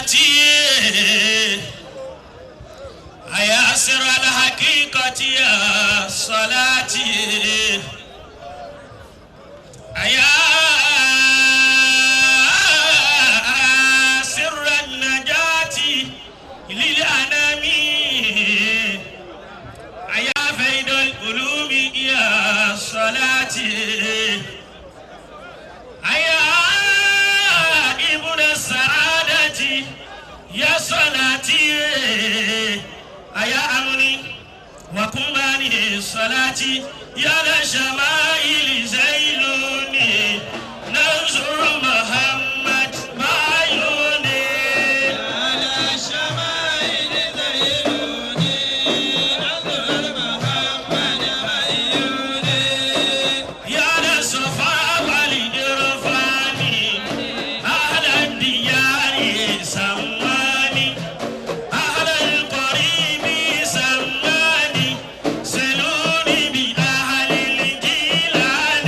صلاتي أيا سر الحقيقة يا صلاتي أيا سر النجاة للأنام أيا فيض القلوب يا صلاتي أيا ابن السعادة يا صلاتي أيا أمني وكماني صلاتي يا لشمائل زيلوني ننظر محمد بعيوني على شمائل زيلوني ننظر محمد بعيوني يا لصفا والإرفاني أهل الديار سماني أهل القريب سماني سلوني بأهل الجيلان.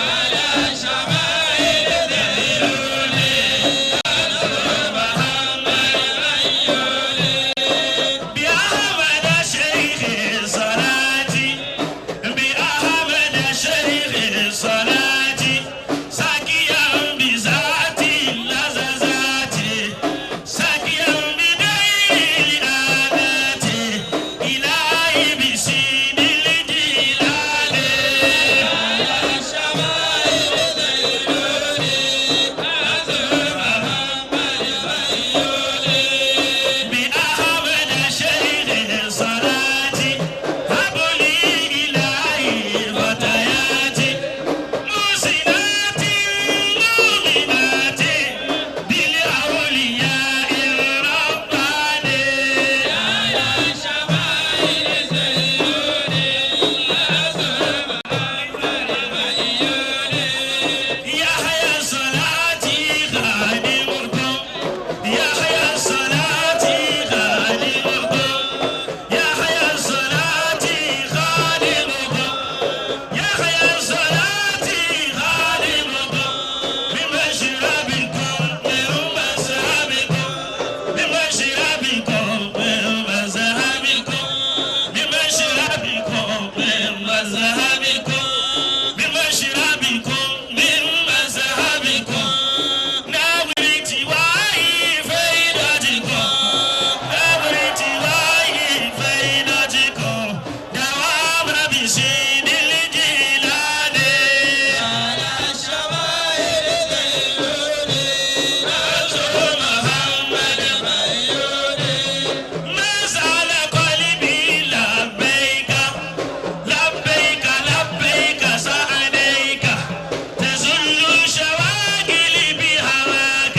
على شمائل زيلوني ننظر محمد بعيوني بأحمد شيخ صلاتي بأحمد شيخ صلاتي ساكيا بذاتي لذذاتي ساكيا بدير الآلات إلهي بسيد الجلال. على شمائل زيلوني ننظر محمد بعيوني بأحمد شيخ صلاتي هب لي إلهي فتياتي مسناتي مؤمناتي بالأولياء الرباني. على شمائل زيلوني ننظر محمد بعيوني يا حيا صلاتي خادمكم يا حيا صلاتي خادمكم يا حيا صلاتي خادمكم يا حيا صلاتي خادمكم بمشربكم من مذهبكم بمشربكم من مذهبكم بمشربكم من مذهبكم بمشربكم من مذهبكم ناولتي واي فيدتكم ناولتي واي فيدتكم دوام ربي سيد الجيلاني. على شمائل زيلوني ننظر محمد بعيوني ما زال قلبي لبيك لبيك لبيك سعديك تزل شواغل بهواك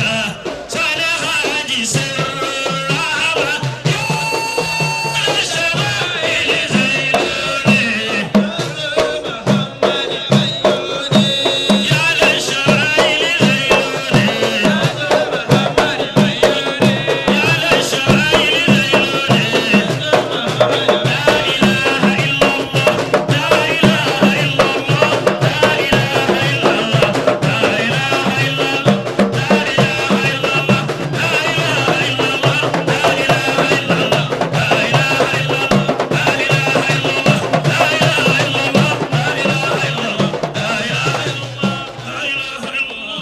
صلحاج سر الرحمة يا الشمائل زيلوني محمد بعيوني يا للشمائل زيلوني محمد بعيوني يا للشمائل زيلوني. لا إله إلا الله لا إله إلا الله لا إله إلا الله لا إله إلا الله لا إله إلا الله لا إله إلا الله لا إله إلا الله لا إله إلا الله لا إله إلا الله لا إله إلا الله لا إله إلا الله لا إله إلا الله لا إله إلا الله.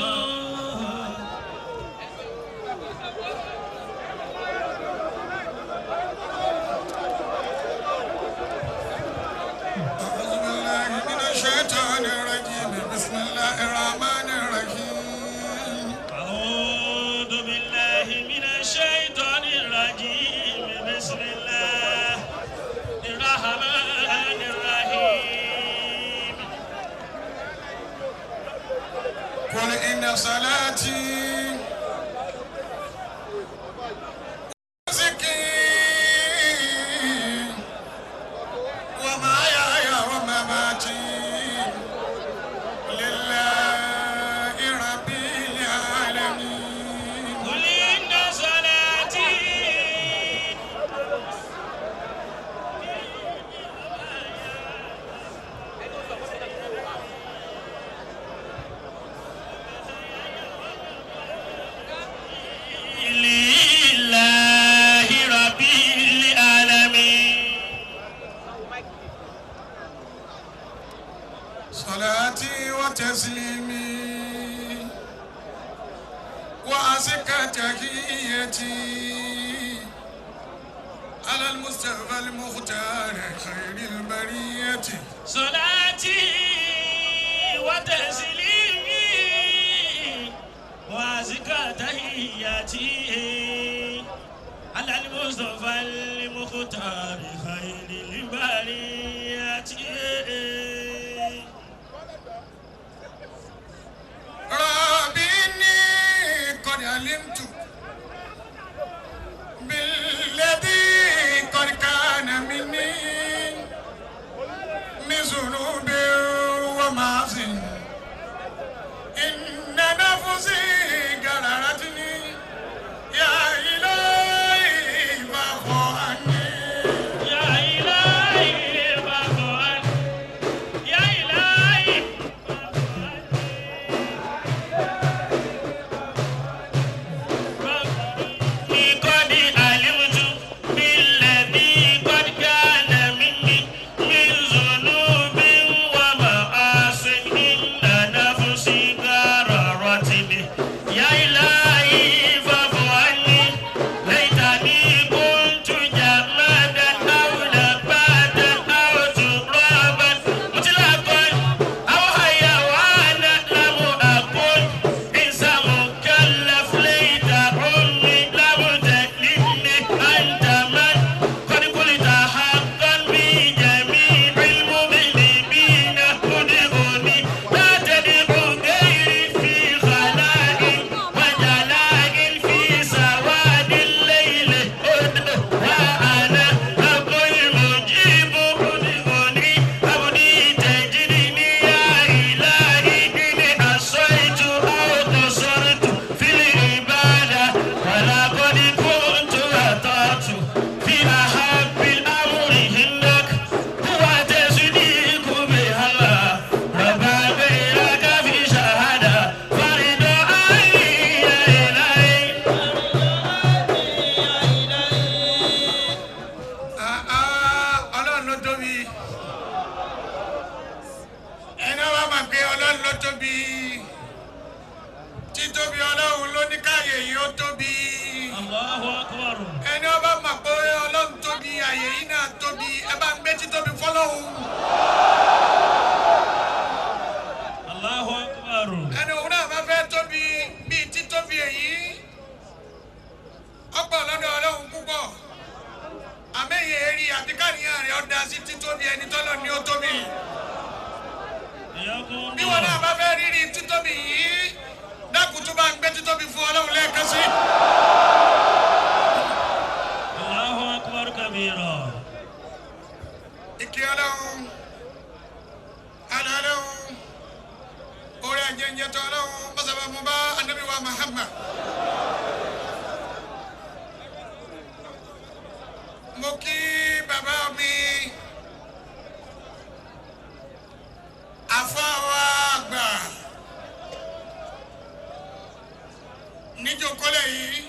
أعوذ بالله من الشيطان الرجيم بسم الله الرحمن الرحيم. أعوذ بالله من الشيطان الرجيم بسم الله الرحمن الرحيم. قل إن صلاتي ونسكي ومحياي ومماتي لله رب العالمين. قل إن صلاتي صلاتي وتسليمي وأزكى تحيتي على المصطفى المختار خير البرية. صلاتي وتسليمي وأزكى تحياتي على المصطفى المختار خير البرية. ربي إني قد علمت بالذي قد كان مني من ذنوب ومعاصي، إن نفسي غررتني يا إلهي فاعف عني. يا إلهي فاعف عني، يا إلهي فاعف عني. قد علمت بالذي قد كان مني من ذنوب ومعاصي، إن نفسي غررتني يا إلهي فاعف عني. ليتني كنت جمادا أو نباتا أو ترابا مطلقا أو حيوانا لم أكن إنسان مكلف. ليت أمي لم تلدني، أنت من قد قلت حقا بجميع المذنبين ادعوني لا تدعو غيري في خلاء وجلاء في سواد الليل ادعو وأنا أقول مجيب. ادعوني أبدي تجدني يا إلهي إن عصيت أو قصرت في العبادة، ولقد كنت أطعت في أحب الأمر إنك هو تصديق بها ربا غيرك في شهادة فرد عني يا إلهي. Ọlọ́run ló tóbi. Ẹni wàá máa pé Ọlọ́run ló tóbi. Títóbi Ọlọ́run ló ní káyè yìí ó tóbi. الله أكبر. Ẹni wàá máa pé Ọlọ́run tóbi, àyè yìí náà tóbi. Ẹ bá ń gbé títóbi fọlọ́run. الله أكبر. Ẹni òun náà bá fẹ́ tóbi bíi títóbi èyí, ọ̀pọ̀ lọ́dọ̀ Ọlọ́run púpọ̀. Àmẹ́yẹ eré àti káníyàn rẹ̀ ọ̀dà sí títóbi ẹni tọ́lọ́ ni ó tóbi. حياكم Bí wọn الله. náà bá fẹ́ rírì títóbi yìí, dákun tó bá ń gbé títóbi fún Ọlọ́run lẹ́ẹ̀kan sí. الله أكبر كبيرا. Ìkí Ọlọ́run, àná Ọlọ́run, orí àjẹjẹ tó Ọlọ́run, mọ́sàbá mo bá Ànábì wa Muhammad. Mo kí bàbá mi, àfáà àgbà níjókòólẹ̀ yìí.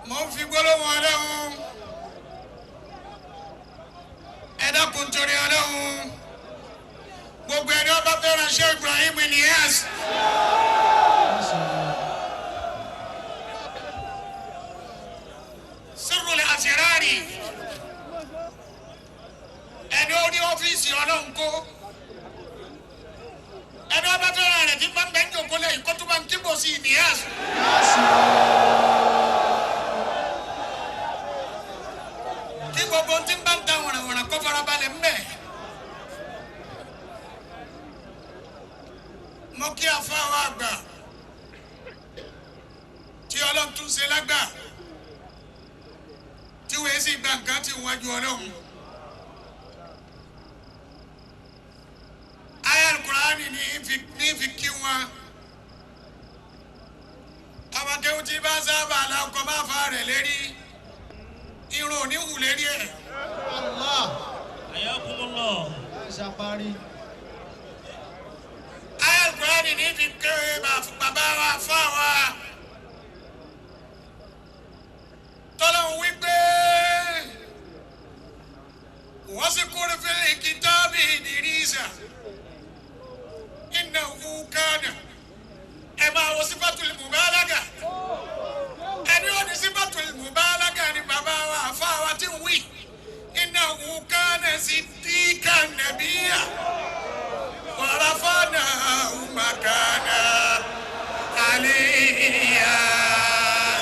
Mo ń fi gbólóhùn Ọlọ́run, ẹ dákun torí Ọlọ́run, gbogbo ẹni ọba fẹ́ràn Sheikh Ibrahim Ilyas. Sirrul Asirari, ẹni ó ní ọ́fíìsì Ọlọ́run kó ẹni ọba fẹ́ràn rẹ̀ tí bá ń bẹ́ ń jòkó lẹ́yìn kó tó bá ń kíbò sí Ilyas. Kí gbogbo tí ń bá ń ta wọ̀nàwọ̀nà kó farabalẹ̀ ń bẹ̀. Mo kí àfáà àgbà tí Ọlọ́run tún ṣe lágbà tí wọ́n sì gba nǹkan tí wọ́n ju Ọlọ́run. Aya Al-Qur'ani ní fi kí wọn. Ọmọ kéwú tí bá sábà lọ́kọ̀ máa fa rẹ̀ lérí, irun ò ní hù lérí ẹ̀. Allah. حياكم الله. Ṣàparí. Aya Al-Qur'ani ní fi ké bàbá wa fá wa. Tọ́lọ́hún wí pé واذكر في الكتاب إدريس إنه كان ẹ máa wo sífàtul mubalaga ẹni ó ní sífàtul mubalaga ni bàbá wa àfa wa ti ń wí innahu kana siddiqan nabiyya wa rafa'nahu makana aliyya.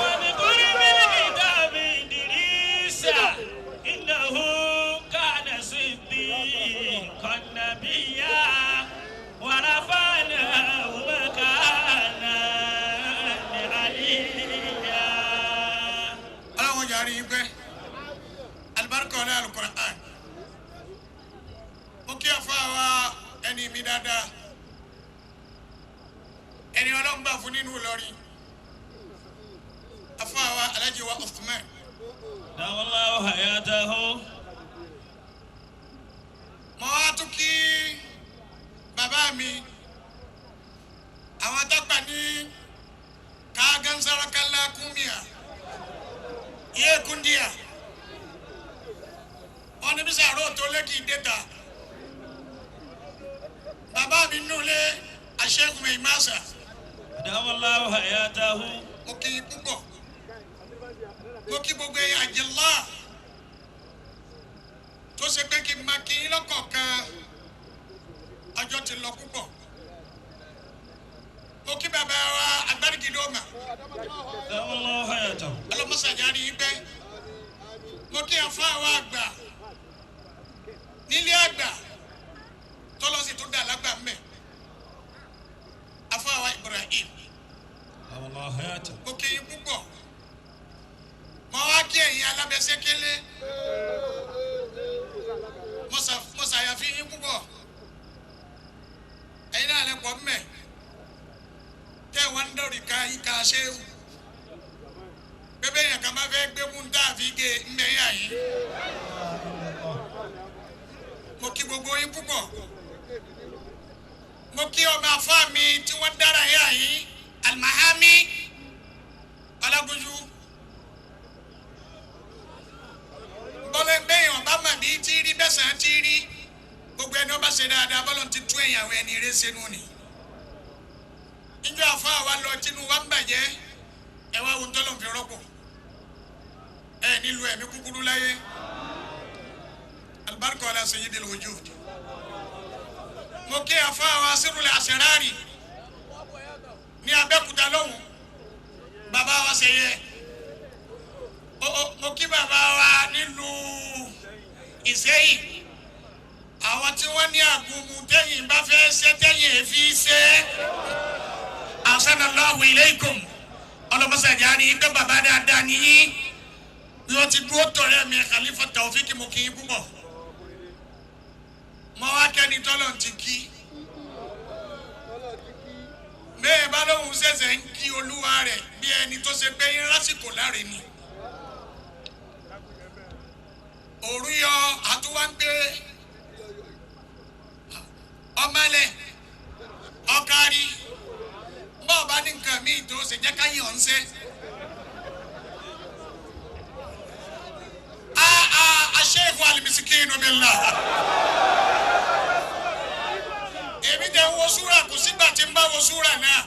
واذكر في الكتاب إدريس إنه كان صديقا نبيا ورفعناه مكانا عليا. Ọlọ́run yàrá yín pẹ́ alibarika ọ̀la alukur'an mo kí afa wa ẹni mi dáadáa ẹni Ọlọ́run gbà fún nínú Ìlọrin afa wa Alhaji wa Uthman. دام الله حياته. Mo wá tún kí bàbá mi àwọn atápà ní kágánsáràkálá kúmíà iye kúndíà wọn ní bí sàrò tó lẹ́kì déta bàbá mi nulẹ̀ aṣẹ́gun ìmáṣà. دام الله حياته. Mo kí i púpọ̀ mo kí gbogbo ẹ̀yin àjẹlá tó ṣe pé kí n máa kí yín lọ́kọ̀ọ̀kan ọjọ́ ti lọ púpọ̀ mo kí bàbá wa agbárígidọ́mà. دام الله حياته. Ọlọ́mọsàjà rí i pẹ́ mo kí àfa wa àgbà nílé àgbà tọ́lọ́sì tó dà lágbà mẹ́ àfa wa Ibrahim. دام الله حياته. Mo kí yín púpọ̀ mo wá kí ẹ̀yin alábẹ́sẹ́kẹ́lé mo ṣàyàfi yín púpọ̀ ẹ̀yin náà lẹ pọ̀ mmẹ̀ tẹ́ wọ́n ń dọ̀rì ká ìka ṣéwù bébè yẹn kan bá fẹ́ gbé mú tá a fi gé mbẹ́ yà yín mo kí gbogbo yín púpọ̀ mo kí ọmọ afá mi tí wọ́n dára yà yín alimahami ọlágúnjú bọ́lá bẹ́yìn ọba mà bí tí rí bẹ́sàn tí rí gbogbo ẹni ọba ṣe dáadáa bọ́lá ti tún ẹ̀yìn àwọn ẹni eré sínú ni níjọ́ àfa wa lọ tínú wa ń bàjẹ́ ẹ wá wo tọ́lọ̀ fi rọ́pò ẹ nílùú ẹ̀mí kúkúrú láyé alibarika ọlá sayyidil wujud mo kí àfa wa sírùlẹ̀ àṣẹrárì ní Abẹ́òkúta lọ́hùn bàbá wa ṣe yẹ mo kí bàbá wa nílùú Ìsẹ́yìn àwọn tí wọ́n ní àgùnmu tẹ́yìn bá fẹ́ ṣe tẹ́yìn èéfi ṣe ahsanallahu ilaykum ọlọ́mọṣẹ́jà ni pé bàbá dáadáa nìyí bí wọ́n ti dúró tọ̀rẹ́ mi Khalifa Taofik mo kí yín púpọ̀ mo wá kẹ́ni tọ́lọ̀ ti kí bẹ́ẹ̀ bá lóhùn ṣẹ̀ṣẹ̀ ń kí olúwa rẹ̀ bí ẹni tó ṣe pé ń lásìkò láre ni òru yọ àtúwá ń gbé ọmọlẹ ọkárí bọ́ọ̀ bá ní nǹkan míì tó ṣe jẹ́ káyé ọ̀hún ṣe. Aṣẹ́gun alimisikinu billah. Èmi tẹ wo súra kò sígbà tí ń bá wo súra náà.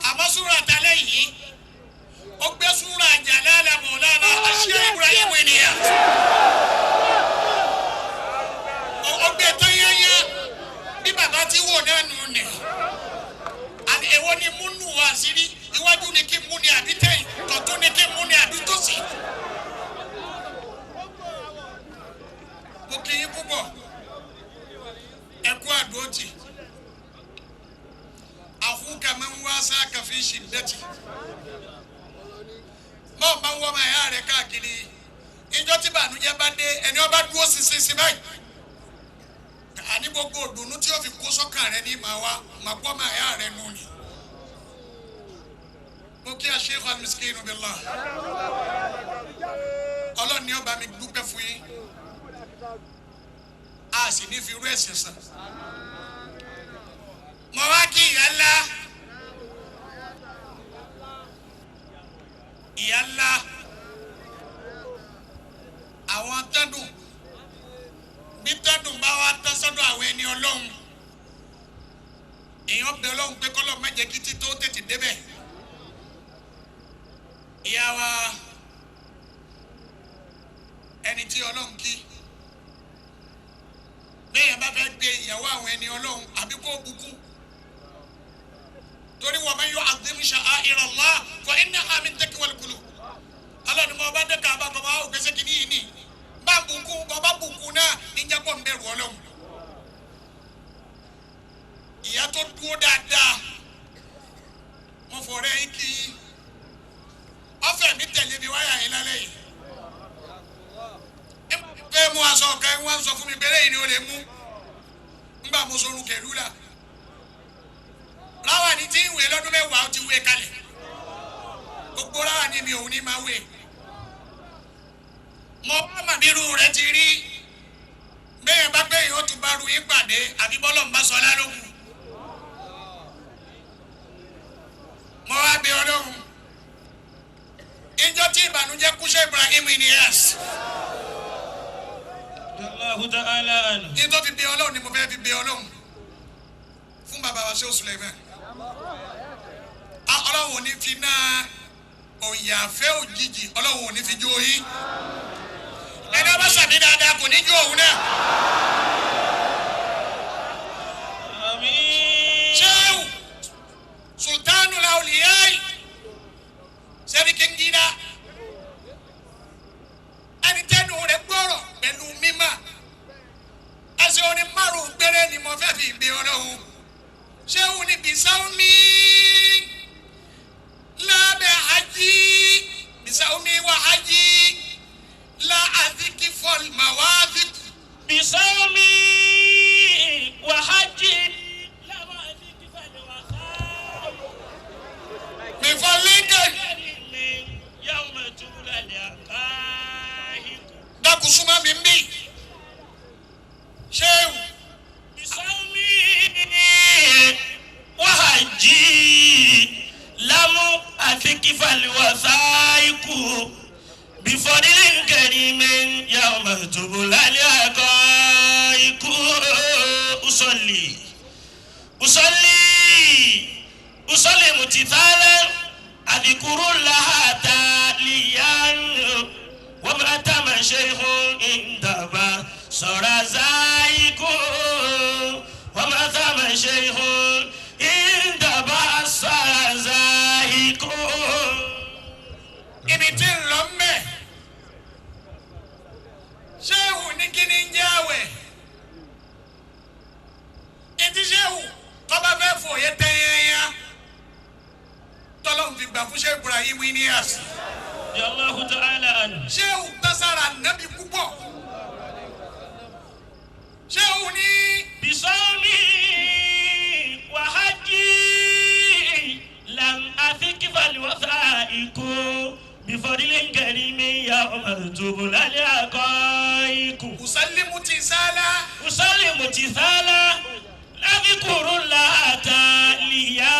Àmọ́ súra talẹ́ yìí, ó gbé súra Jalala Mọ̀lánà Aṣẹ́ Ibrahim ènìyàn. Ó gbé tán yányá bí bàbá ti wò náà nù nì. Àní èwo ni múnú wa àṣírí iwájú ni kí mú ni àbí tẹ̀yìn tọ̀tún ni kí mú ni àbí tòsì. Mo kí yín púpọ̀ ẹ kú àdóòtì àhúkà máa ń wá sáàkà fi ṣìdẹ́tì bọ́ọ̀ máa ń wọ́ ọmọ ẹ̀yà rẹ̀ káàkiri ìjọ tí bànújẹ́ bá dé ẹni ọba dúró ṣinṣin báyìí àní gbogbo òdùnnú tí ó fi kó sọ́kàn rẹ ní màá wá màá kó ọmọ ẹ̀yà rẹ nù ni. Mo kí aṣèkọ alimisikinu billah ọlọ́run ni ó bá mi dúpẹ́ fún yín a sì ní fi irú ẹ̀sìn sàn. Mo wá kí ìyá ńlá ìyá ńlá àwọn tẹ́dùn lọ́dọ̀ àwọn ẹni ọlọ́run, èèyàn bẹ ọlọ́run pé kọ́lọ́ má jẹ́ kí tító tètè débẹ̀. Ìyá wa, ẹni tí ọlọ́run kí, bẹ́ẹ̀ bá fẹ́ gbé ìyàwó àwọn ẹni ọlọ́run àbí kó bukú, torí wa man yu'azzim sha'a'ira Allah fa innaha min taqwal qulub. Ọlọ́run mọ ọba dẹ́ka àbá kọ́ máa wò pèsè kìíní yìí ni bá bukú, bá bukú náà níjà pọ̀ ń bẹ̀rù ọlọ́run. Ìyá tó dúró dáadáa, mo fọ̀rẹ́ yín kí ọ̀fẹ́ mi tẹ̀lé mi wáyà yín lálẹ́ yìí. Fẹ́ mú aṣọ ọ̀kan, wọ́n sọ fún mi pé lẹ́yìn ni ó lè mú ńgbà mo sorun kẹ̀lú la ráwà ní tí ń wé lọ́dún 10, ó ti wé kalẹ̀. Gbogbo ráwà ní mi òun ní máa wé. Mo bá màbírú rẹ ti rí bẹ́ẹ̀ bá gbé yìí, ó tún bá ru yín pàdé, àbí bọ́lọ̀ ń bá sọ lálógún. Mo wá bí ọlọ́run ìjọ tí ìbànújẹ́ kúṣẹ́ Ibrahim Inyas. Allahu ta'ala anhu. Ní tó fi bí ọlọ́run ni mo fẹ́ fi bí ọlọ́run fún bàbá wa Shehu Suleiman. Ọlọ́run ò ní fi náà òyàfẹ́ òjijì, ọlọ́run ò ní fi jó yín. Ẹni ọba sàmì dáadáa, kò ní jó òun náà. Àmín. Shehu Sultanu Lauliyai, Sẹ́ríkì Ngida, ẹni tẹ́nu rẹ̀ gbọ́rọ̀ pẹ̀lú mímọ́, ẹsẹ̀ orin márùn-ún péré ni mo fẹ́ fi gbé ọlọ́run. Shehu ni bisaumi lábẹ́ hajj, bisaumi wa hajj la aziki fọl mawazik. بصومي وحجي لا ما أدري كيف الوفاء. Mifọlíngẹ̀. من يوم تولى الحقائق. Dákun, súnmọ́ mi ń bì, Shehu. بصومي وحجي لم أثق فالوثائق بفضل كريم يوم تبلى الحقائق. أصلي أصلي أصلي امتثالا أذكر الله تاليا وما تم شيخ عندما صار زايق، وما تم شيخ عندما صار زايق. Ibi tí ń lọ mẹ́, Ṣéhù ní kí ni ń jẹ́ àwẹ̀ etí. Ṣéhù tọ́ba fẹ́ fòye tẹ́yẹ́yá tọ́lọ́hún fi gbà fún Ṣéhù Ibrahim Inyas. رضي الله تعالى عنه. Ṣéhù tására nábì púpọ̀. Ṣéhù ní بصومي وحجي لم أثق فالوثائق بفضل كريم يوم تبلى الحقائق. Mùsálímù ti sálá. أسلم امتثالا أذكر الله تاليا.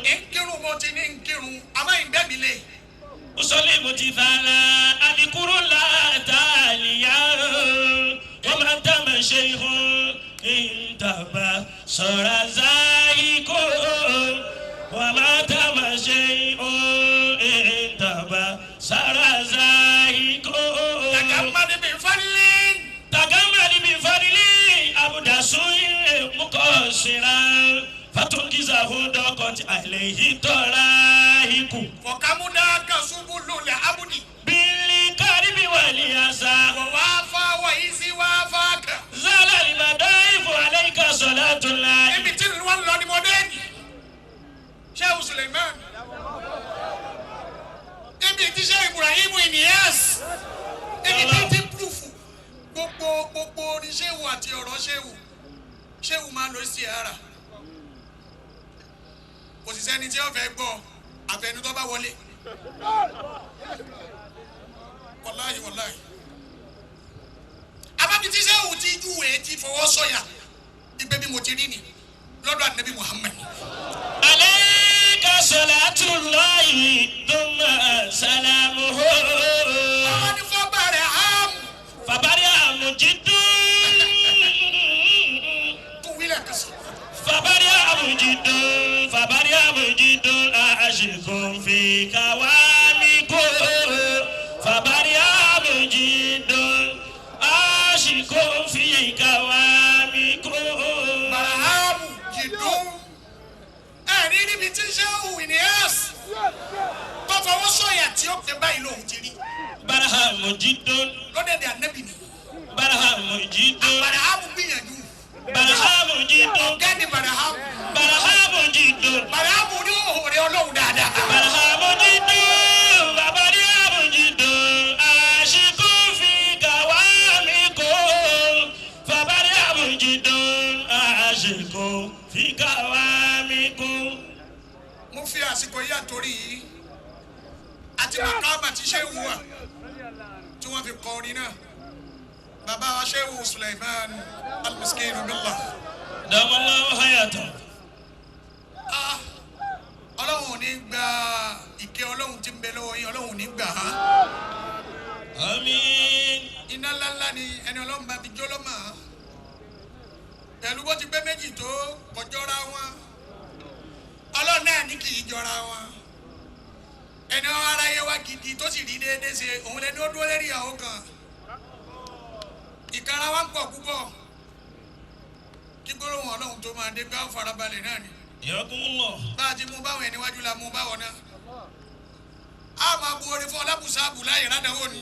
Nkírun, mo ti ní nkírun, àmọ́ ìgbẹ́ mi lé. أسلم امتثالا أذكر الله تاليا وما تم شيخ انتبه صار زايق، وما تم شيء انتبه صار زايق. Tàkàmádé bí fálẹ́. تغمد بفضلي عبد سوء مقصرا فتنكزه دقت عليه الطرائق. Fọ̀kámúdá kasubu lulẹ̀ abudi. بالكرب واليسار. Wọ̀ wá fá wọ̀ yìí sí wá fá kà. زال المدائف عليك صلاة الله. Ibi tí wọ́n lọ ni mo dé ní. Shehu Suleiman. Ibi tí Shehu Ibrahim Inyas. Ibi tí ti púrúfù. Gbogbo gbogbo orin Shehu àti ọ̀rọ̀ Shehu. Shehu máa lọ sí ara. Kò sì sẹ́ni tí ó fẹ́ gbọ́ àfẹnutọ́ bá wọlé. Wàláhì, wàláhì. Abábi tí Shehu ti júwèé ti fọwọ́ sọ̀yà ìgbé bí mo ti rí ni lọ́dọ̀ Ànábì Muhammad. عليك صلاة الله ثم سلامه. Àwọn ní fọ́bà rẹ̀ hàm. فبرئ مجد. عاشق في كوامكم. Barahamu jìdún. Ẹ̀rí níbi tí Ṣéhù Ìníyàs tó fọwọ́ sọ̀yà tí ó pè báyìí lòun ti rí. برهام جد. Lọ́dẹ̀dẹ̀ ànábì ni. برهام جد. Barahamu gbìyànjú. برهام جد. Ọ̀gá ni Barahamu. برهام جد. Barahamu ní òhòrè Ọlọ́run dáadáa. برهام جد وبرهام جد عاشق في كوامكم فبرهام جد عاشق في كوامكم. Mo fi àsìkò yìí àtòrí yìí àti màkàmà tí Ṣéhù wà tí wọ́n fi kọ orin náà. Bàbá wa Ṣéhù Suleiman Al-Miskin Billah. دام الله حياته. Ah, Ọlọ́run ò ní gba ìkẹ́ Ọlọ́run tí ń bẹ lọ́wọ́ yín, Ọlọ́run ò ní gbà á. آمين. Iná ńláńlá ni ẹni Ọlọ́run bá fi jó lọ́mọ. Pẹ̀lú bó ti gbé méjì tó kọjọ́ra wọn. Ọlọ́run náà ní kì í jọra wọn. Ẹni wọn aráyé wá gidi tó sì rí déédéé ṣe òun lẹni ó dúró lérí ìyàwó kan. Ìkara wa ń pọ̀ púpọ̀. Kí gbólóhùn Ọlọ́run tó máa dé gbá farabalẹ̀ náà ni. حياكم الله. Bá a ti mú báwọn ẹni wájú la mú báwọn náà. A máa bu orin fún ọlábùsáàbù láyé rádàwọ̀ ni.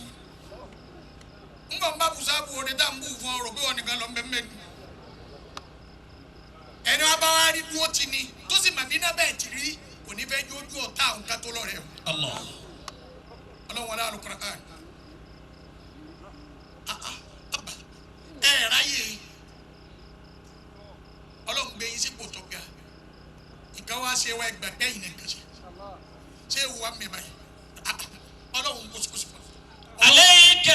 Ń bọ̀ ń bá bùsáàbù orin tá à ń bù fún ọ rò pé wọn nìkan lọ ń bẹ mẹ́nu. Ẹni wá bá wá rí dúró ti ni tó sì mà bí iná bẹ́ẹ̀ ti rí kò ní fẹ́ jójú ọ̀tá àwọn ká tó lọ rẹ̀ o. الله. Ọlọ́run wọlé Al-Qur'an. Ah, ah, abba. Ẹ ráyè Ọlọ́run gbé yín sípò tó ga. Nǹkan wá ṣe wá ẹgbà dẹ́yìn nìkan ṣe. Ṣé ewu wa mi báyìí? Ah, ah, Ọlọ́run kò sí kò sí. عليك.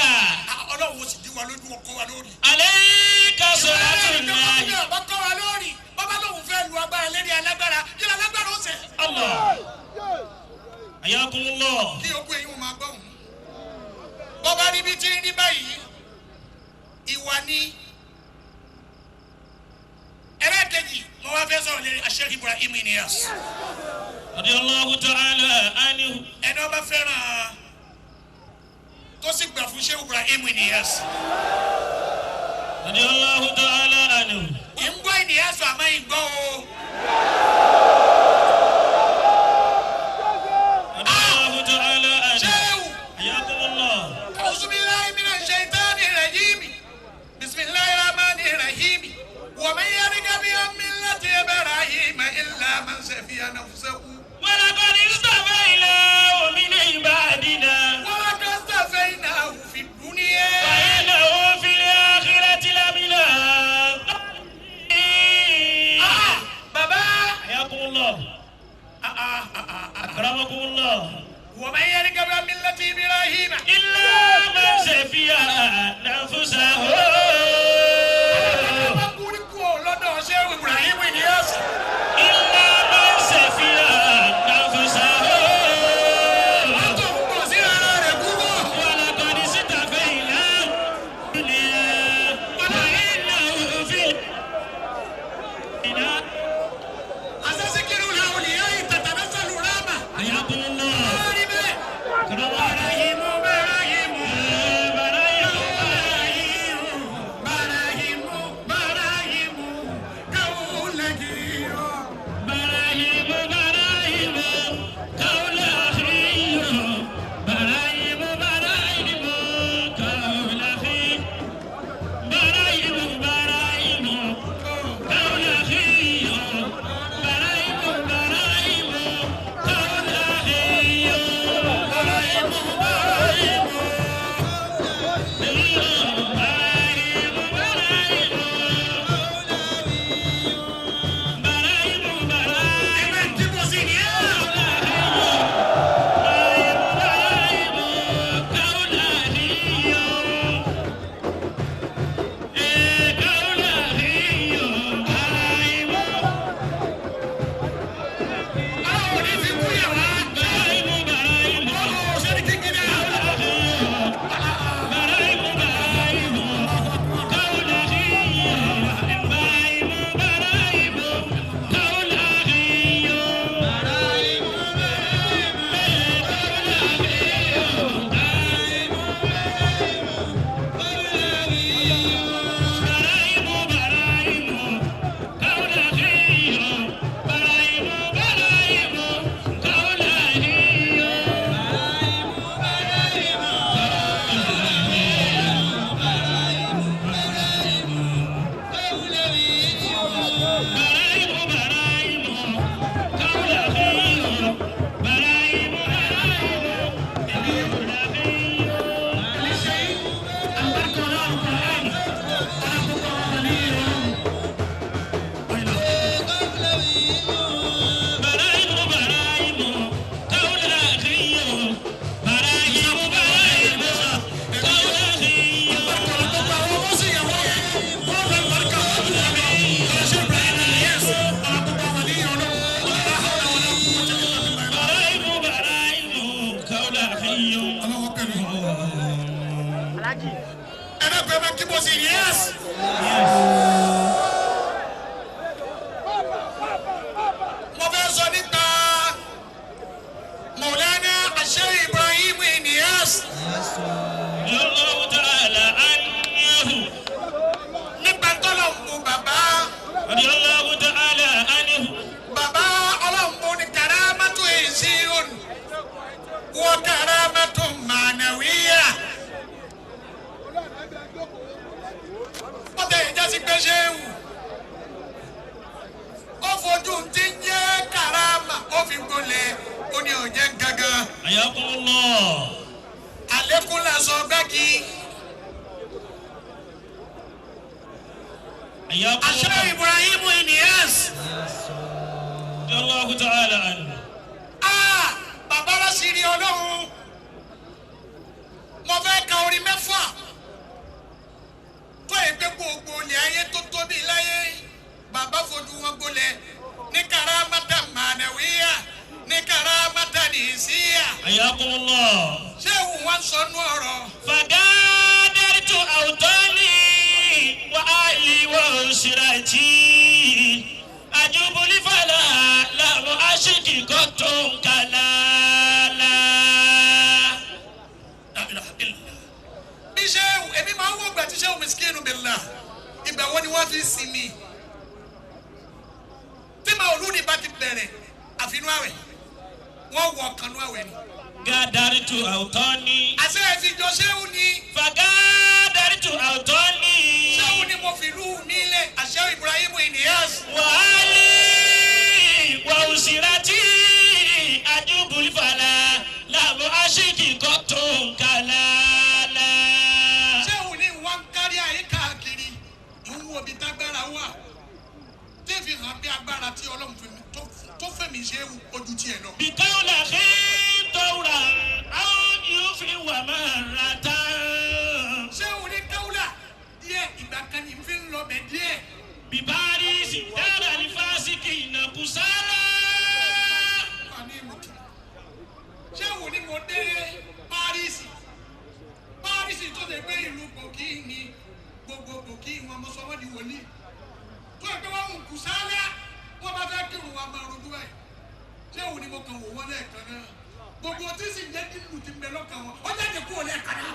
Ah, Ọlọ́run ó sì dí wa lójú ọkọ wa lórí. عليك صلاة الله. Bàbá kọ́ wa lórí. Bàbá lòun fẹ́ lu agbára lérí alágbára. Kí ni alágbára ó ṣe? الله. حياكم الله. Kí okú eyín máa gbọ́ òun. Bọ́bá níbi tí ń rí báyìí, ìwà ni. Ẹlẹ́kejì, mo wá fẹ́ sọ̀rọ̀ lérí Sheikh Ibrahim Inyas. رضي الله تعالى عنه. Ẹni ọba fẹ́ràn tó sì gbà fún Sheikh Ibrahim Inyas. رضي الله تعالى عنه. Ìgbọ́ Inyas àmọ́ ìgbọ́ o. رضي الله تعالى عنه. Ṣéwù. حياكم الله. أعوذ بالله من الشيطان الرجيم بسم الله الرحمن الرحيم ومن يرغب عن ملة إبراهيم إلا من سفي نفسه. ولقد اصطفيناه من عبادنا. ولقد اصطفيناه في الدنيا. وإنه في الآخرة لمن الصالحين. آه بابا. حياكم الله. آه آه آه آه. أكرمكم الله. ومن يرغب عن ملة إبراهيم إلا من سفي نفسه. Bá kúrí kú ọ lọ́dọ̀ Ṣéhù Ibrahim Inyas. إلا من سفي mo sì yes. Mo fẹ́ sọ nípa Mọ̀lánà Sheikh Ibrahim Inyas. Allahu ta'ala anhu. Nípa tọ́lọ̀ ń bu bàbá. Radiyallahu ta'ala anhu. Bàbá ọlọ́mú ni karamatu ìṣiròn wọ karamatu mànàwíyà. Wọ́n tẹ ìjásí pé ṣéwù. Ó fojú ti ń jẹ́ karama ó fi gbolẹ̀ ó ní ọ̀jẹ̀ gangan. Ayakumullah. Àlékún làṣọ gbági. Ayakumullah. Àṣẹ Ibrahim Inyas. Radiyallahu ta'ala anhu. Ah, bàbá lásìrí ọlọ́run. Mo fẹ́ ka orin mẹ́fà tó yẹ pé gbogbo ilẹ̀ ayé tó tóbi láyé bàbá fojú wọn gbolẹ̀ ní karamata mànàwíyà ní karamata nìsíyà. Ayakumullah. Ṣé ìwù wọn sọ nú ọ̀rọ̀? فغادرت أوطاني وأهلي وأسرتي أجوب لفلا لم أشك قط كلالا. La ilaha illallah. Bí ṣéwù èmi máa ń wọ ìgbà tí ṣéwù miskinu billah ìgbà wo ni wọ́n fi sinmi tí màá olú ni bá ti bẹ̀rẹ̀ àfinú àwẹ̀ wọ́n wọ ọ̀kanú àwẹ̀ ni. غادرت أوطاني. Àṣẹ ìfijọ́ ṣéwù ni. فغادرت أوطاني Ṣéwù ni mo fi lù mí lẹ̀ àṣẹ Ibrahim Inyas. وأهلي وأسرتي أجوب لفلا لم أشك قط كلالا. Ṣéwù ni wọ́n ń kárí ayé káàkiri ìwú omi tágbára wà tí fi hàn bí agbára tí Ọlọ́run fi mi tó fẹ̀mí ṣéwù ojú tiẹ̀ lọ. بقول أخي طورا أو يفي ومرة. Ṣéwù ní káwùlà díẹ̀ ìgbà kan ní fi ń lọ bẹ̀ díẹ̀. بباريس دار الفاسقين كسالى. Wà ní ìmùtù. Ṣéwù ni mo dé Párísì. Párísì tó ṣe pé ìlú gbòkì ni gbogbo gbòkì wọn mo sọ wọ́n di wòlíì. Tó ṣe pé wọ́n ń kù sálẹ̀ wọ́n bá fẹ́ kírun wa máa rojú báyìí. Ṣéwù ni mo kàn wò wọ́n lẹ́ẹ̀kan náà. Gbogbo tí sì ń jẹ́ dídùn ti ń bẹ lọ́kàn wọn. Ó jáde kúrò lẹ́ẹ̀kan náà.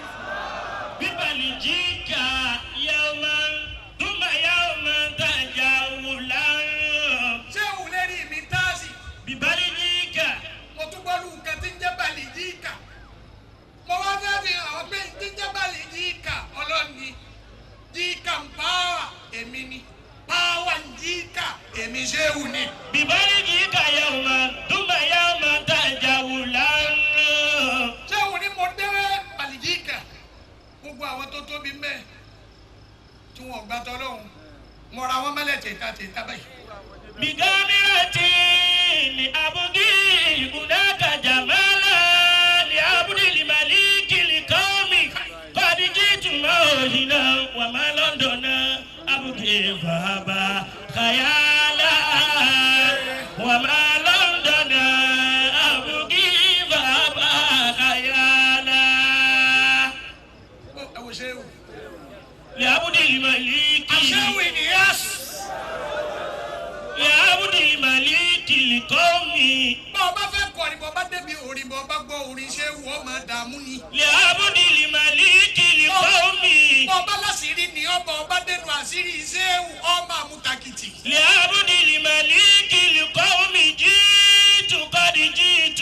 ببلجيكا يوما ثم يوما تجولا. Ṣéwù lérí mi táàsì. ببلجيكا. Mo tún gbọ́ lu nǹkan tí ń jẹ́ bàlìjíkà. Mo wá fẹ́ fi hàn ọ́ pé tí ń jẹ́ bàlìjíkà ọlọ́ni. Jíkà ń pàwà èmi ni. Pàwà ń jíkà èmi ṣéwù ni. ببلجيكا يوما ثم يوما تجولا. Ṣéwù ni mo dé bàlìjíkà. Gbogbo àwọn tó tóbi mẹ́ tí wọ́n gbà tọ́lọ́hún. Mo ra wọn mẹ́lẹ̀ tèta tèta báyìí. بكاميرة لأبغي هناك جمالا لعبد الملك القوم قد جئت موهنا وما لندن أبغي فهبا خيالا وما لندن أبغي فهبا خيالا. Ó ẹ wo ṣéwù. لعبد الملك. Àṣéwù Inyas. لعبد الملك القوم. Bọ́ ọ bá fẹ́ kọrin bọ́ ọ bá débi orin bọ́ ọ bá gbọ́ orin ṣéwù ọ máa dààmú ni. لعبد الملك القوم. Ọba láṣìírí ni ọba ọba dẹnu àṣírí ṣéwù ọmọ àmútakìtì. لعبد الملك القوم جئت قد جئت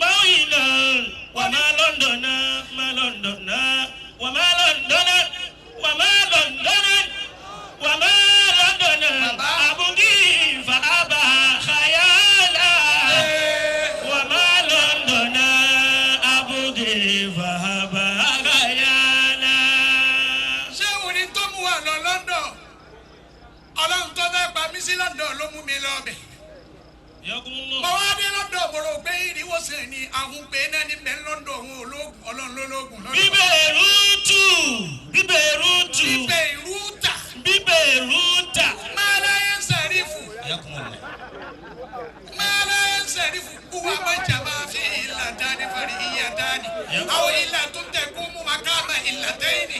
موئلا وما لندن ما لندن وما لندن وما لندن وما لندن Bàbá. أبغي فأبى خيالا وما لندن أبغي فأبى خيالا. Ṣéwù ni tó mú wa lọ London. Ọlọ́run tó fẹ́ pa mí sí London ló mú mi lọ bẹ̀. حياكم Mo الله. wá dé London mo rò pé ìrìwòsàn ni àwọn pé náà ní bẹ́ẹ̀ London òun ológun ọlọ́run lólógùn London. Bíbẹ̀rùtù bíbẹ̀rùtù. Ibẹ̀ ìrúta Bíbẹ̀rùtà. máa láyé ń sàrífù حياكم الله. máa láyé ń sàrífù kúwa máa jà máa fi ìlà dání fari ìyá dání. Àwọn ìlà tó ń tẹ̀ kó mú wa ká máa ìlà. Ìlàtẹ́yìnì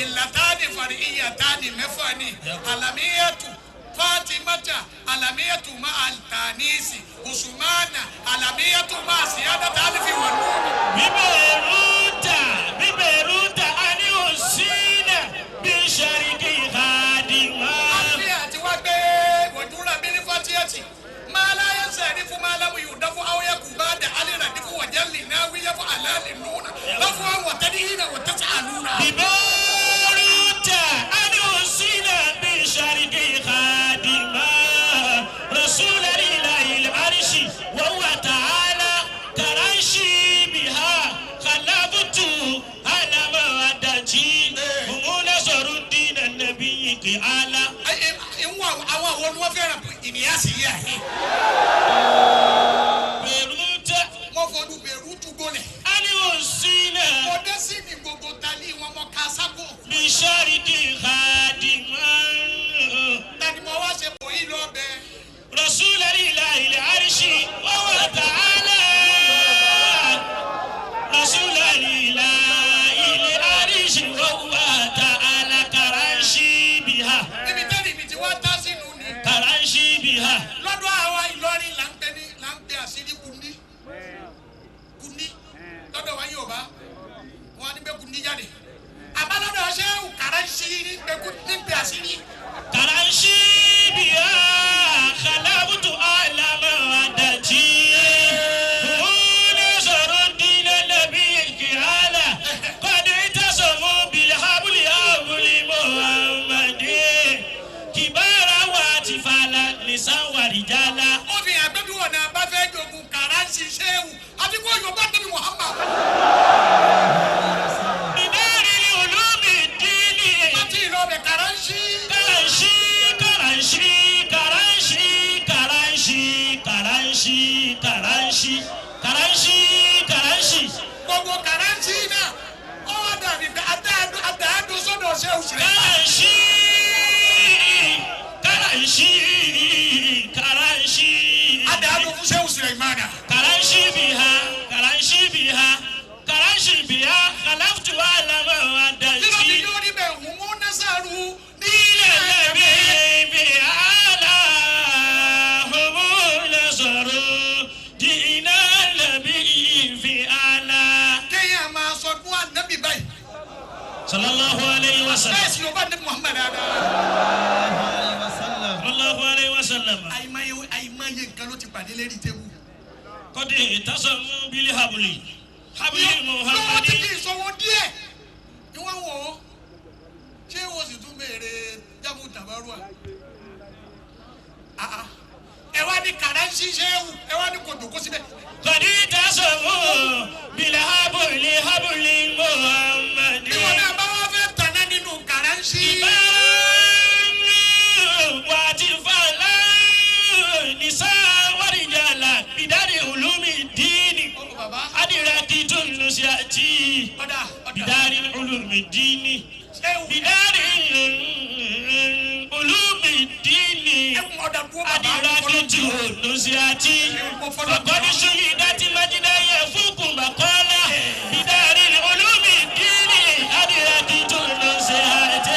ìlàtàdì fàrí ìyàtàdì mẹ́fà ni alamiyatu fatimata alamiyatu ma altanisi usumana alamiyatu ma siyadata alifi wà lónìí. Bíbẹ̀rù ta, bíbẹ̀rù ta, a ní òsínà bí sàríkì hàdìmá. Àfi àti wá gbé wòdúrà bí ní fatiẹ́tì. Máa láyé sẹ́ẹ̀rí fún máa lámú yóò dáfún áwòyẹ kù bá dà alẹ́ rà dífún wàjẹ́ lè náà wíyẹ fún àlàálẹ̀ nùnà. Lọ́fún àwọn wọ̀tẹ́ni yìí náà wọ̀tẹ́sí àlùnà. Bíbẹ̀rù ta, a ní òsínà bí sàríkì hàdìmá. Rasulalilahi arishi wàhùwà tààlà kàránṣì bìhá kàlábùtù àlàmà àdàjì. Mùmúnà sọ̀rọ̀ dínà nàbí yìí kì á lá. Ìwọ àwọn àwọn ni wọ́n fẹ́ràn ìníyà sí yà yìí. Bẹ̀rù ta. Mo fọdún bẹ̀rù túgbọ́lẹ̀. A ní òsínà. Mo dé sí ní gbogbo tali wọn mọ kásákò. بشرط خادما. Tani mo wá ṣe bò yí lọ bẹ. رسول الله العرش وهو تعالى رسول الله العرش وهو تعالى كرنشي بها. Ibi tẹ́lẹ̀ mi ti wá tá sínú ni. كرنشي بها. Lọ́dọ̀ àwa Ìlọrin là ń pè ní là ń pè àṣírí kundi. Kundi lọ́dọ̀ wa Yorùbá wọn á ní bẹ́ kundi jáde. Àmọ́ lọ́dọ̀ ṣé kàrá ń ṣí ní pé ní pè àṣírí. كرنشي بها خلقت أعلم ودتي نصر الدين النبي الكرالة قد اعتصموا بالحبل حبل محمد كبارا واتفالا نساء ورجالا. Ó fi hàn pé bí wọn náà bá fẹ́ jogun kàrá ń ṣiṣẹ́ wù. Àti kó Yorùbá tóbi Muhammad. بدار العلوم الدين. Láti ìlọbẹ̀ kàrá ń ṣí. كرنشي كرنشي كرنشي كرنشي كرنشي كرنشي كرنشي كرنشي. Gbogbo kàrántì náà ó wá dàbí pé adáàdó sọ́dọ̀ ṣé òṣèré. Karanshi, karanshi, karanshi. Adáàdó fún ṣé òṣèré ìmáàdà. Karanshi biha, karanshi biha, karanshi biha, khalaftu alama Nínú ti wadati. yóò rí bẹ́ẹ̀ hùn mú násàrú ní Ilẹ̀ nàbí bi ala humu nasaru dina nàbí fi ala. Kéèyàn máa sọ fún ànábì báyìí. Sallallahu alayhi wa sallam. Bẹ́ẹ̀ sì yóò bá ní Muhammad dáadáa. Sallallahu alayhi wa sallam. Àìmọye àìmọye nǹkan ló ti pàdé lérí tébù. Kọ́dé ìtàsọ̀mù bílí habuli. Habuli Lọ́wọ́ tí Muhammadi. kì í sọwọ́ díẹ̀ ni wọ́n wò ó. Ṣé o sì tún béèrè jábù tàbárùà? Ẹ wá ní kàrántì ṣéwù, ẹ wá ní kò dòkó síbẹ̀. Kọ́dé ìtàsọ̀mù bílí habuli habuli Muhammadi. Bí wọn náà bá wá fẹ́ tàná nínú kàrántì. Ìbánu wàtí fàlà nìsá wàrìjàlá bìdárì ulumi dìínì. Ó bàbá Adìrẹ́kì tún lù sí àti ọ̀dà ọ̀dà. bìdárì ulumi dìínì. Ṣéwù Bìdárì ulumi dìínì. ẹ̀wọ̀n ọ̀dà dúró bàbá. Adìrẹ́kì tún lù sí àti. فقد شهدت مجدا يفوق مقالة بدار العلوم الدين أدركت النصيحة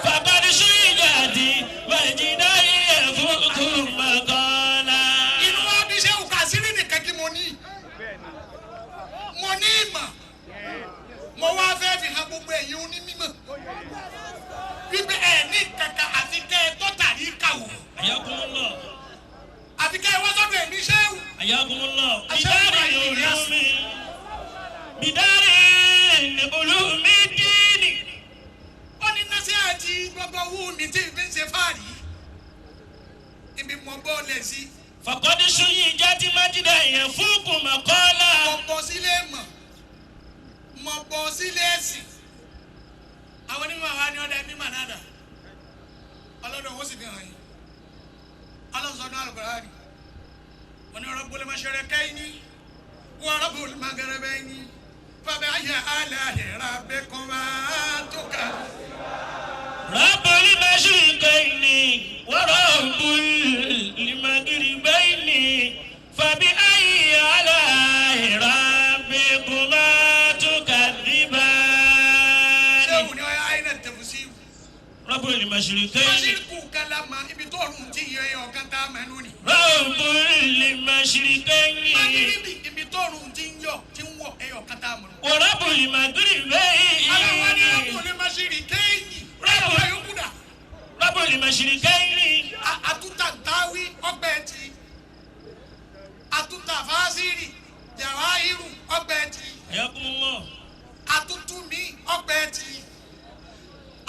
فقد شهدت مجدا يفوق مقالة. Inú wa bí ṣéwù kàṣírí nìkan kí mo ní. Mo ní ìmọ̀. Mo wá fẹ́ fi hàn gbogbo ẹ̀yin onímọ̀. Wípé ẹ̀ ní kankan àfi kẹ́ ẹ tó tàrí kàwọ̀. حياكم الله. Àfi kẹ́ ẹ wá sọ́dọ̀ ẹ̀mí ṣéwù. حياكم الله. أشهد بدار أن العلوم بدار العلوم الدين. Ó ní nọ́ọ̀sì àti gbogbo owó mi tí fi ń ṣe fáàrí. Ibi mo bọ́ lẹ̀ sí. فقد شهدت مجدا يفوق مقالة. Mo bọ́ sílé mọ̀. Mo bọ́ sílé ẹ̀sìn. Àwọn onímọ̀ wa ni ọ̀dà mímọ̀ náà dà. Ọlọ́dọ̀ ó sì fi hàn yín. Ọlọ́run sọ ní Al-Qur'ani. Wọ́n ní Rabbul mashriqayni wa Rabbul maghribayni. Fabi'ayyi ala'i rabbikuma tukazziban. رب المشرقين ورب المغربين فبأي آلاء ربكما تكذبان. رب المشرقين Mashiriku kalama ibi tó ọ̀run ti yẹ ẹyọ kan tá a mọ̀ lónìí. رب المشرقين Magiribi ibi tó ọ̀run ti ń yọ ti ń wọ̀ ẹyọ kan tá a mọ̀ lónìí. ورب Aláwa ni المغربين Rabbul Mashriqaini. Rabbul- Ọ̀rọ̀ yòókù dà. رب المشرقين Àtúntà Ntáwí ọgbẹ́ ti. Àtúntà Fásírì Jàwáhírù ọgbẹ́ ti. حياكم الله Àtúntù mi ọgbẹ́ ti.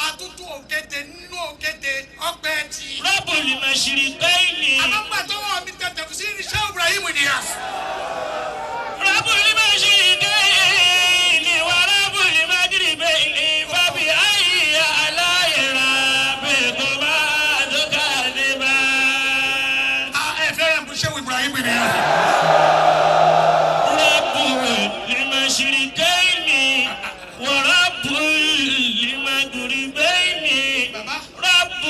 Àtúntù òkété nínú òkété ọgbẹ́ ti. رب المشرقين Àmọ́ ńgbà tó wọ̀ mí tẹ̀tẹ̀ fún sí iṣẹ́ Ibrahim Niyas. رب المشرقين ورب المغربين فبأي آلاء ربكما تكذبان Ẹ fẹ́ràn bó ṣe Ibrahim Niyas. رب المشرقين ورب المغربين Bàbá. رب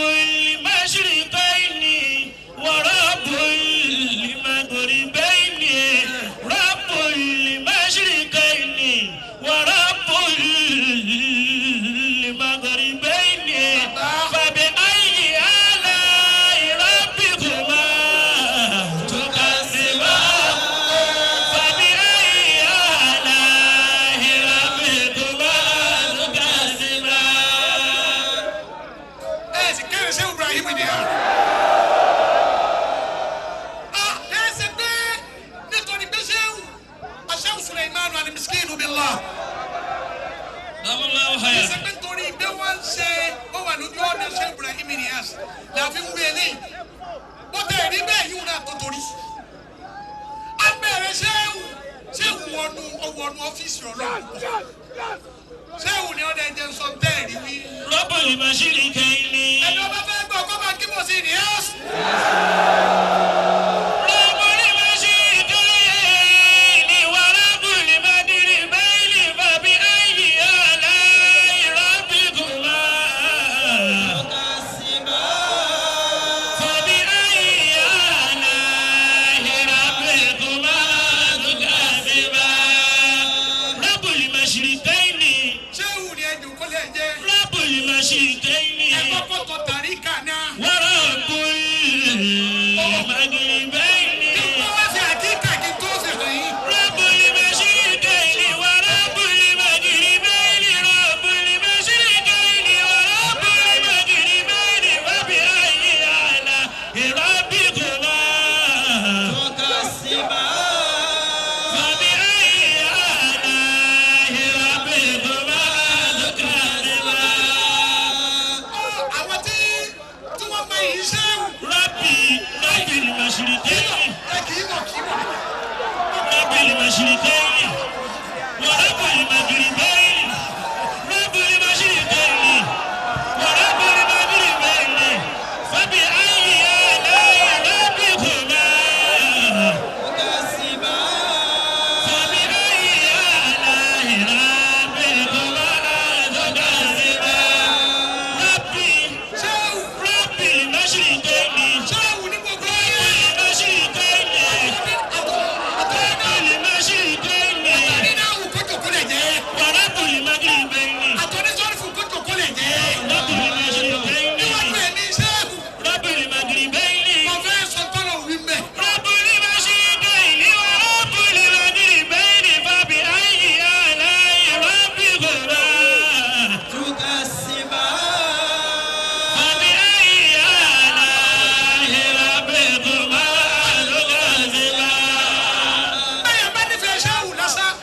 المشرقين ورب المغربين رب المشرقين ورب المغربين فبأي آلاء ربكما تكذبان فبأي آلاء ربكما تكذبان Ẹ sì kéré ṣé Ibrahim Niyas. Ẹ ṣe pé nítorí pé ṣéwù aṣẹ́wù Suleimanu al-Miskinu billah. الله Kì í ṣe pé nítorí pé wọ́n ń ṣe wọ́n wà lójú ọ̀nà ṣé Ibrahim Niyas la fi ń wí eléyìí. Bó tẹ̀ rí bẹ́ẹ̀ yíwù náà tó torí. A bẹ̀rẹ̀ ṣéwù ṣéwù wọnú ọwọ́nú ọ́fíìsì ọlọ́run. Ṣéwù ni ọ̀dẹ̀ jẹ́ sọ tẹ́ẹ̀rí wí. رب المشرقين Ẹni ọba fẹ́ gbọ́ kó máa kí mọ̀ sí Niyas. رب المشرقين ورب المغربين فبأي آلاء ربكما فبأي آلاء ربكما تكذبان رب المشرقين Ṣéwù ni ẹjọ́ kó lè jẹ́. رب المشرقين Ẹ kọ́kọ́ tọ tàríkà náà. ورب المغربين Kí wọ́n wá sí àkíkà kí n tó fi hàn yín. رب المشرقين ورب المغربين رب المشرقين ورب المغربين فبأي آلاء ربكما فبأي آلاء ربكما تكذبان Àwọn tí tí wọ́n mọ èyí ṣéwù. ربي رب المشرقين Ẹ kì í mọ̀ kì í mọ̀. رب المشرقين ورب المغربين رب المشرقين ورب المغربين فبأي آلاء ربكما فبأي آلاء ربكما تكذبان ربي Ṣéwù رب المشرقين ṣéwù ní gbogbo ayé. المشرقين رب المشرقين Àtọ̀ní náà wù kótó kó lè jẹ́. ورب المغربين Àtọ̀ní sọ́ọ̀fù kótó kó lè jẹ́. رب المشرقين Níwájú ẹ̀mí ṣéwù. رب المغربين Mo fẹ́ sọ tọ́lọ̀ wí mẹ́. رب المشرقين ورب المغربين فبأي آلاء ربكما فبأي آلاء ربكما تكذبان Bẹ́ẹ̀ bá nífẹ̀ẹ́ ṣéwù lásán.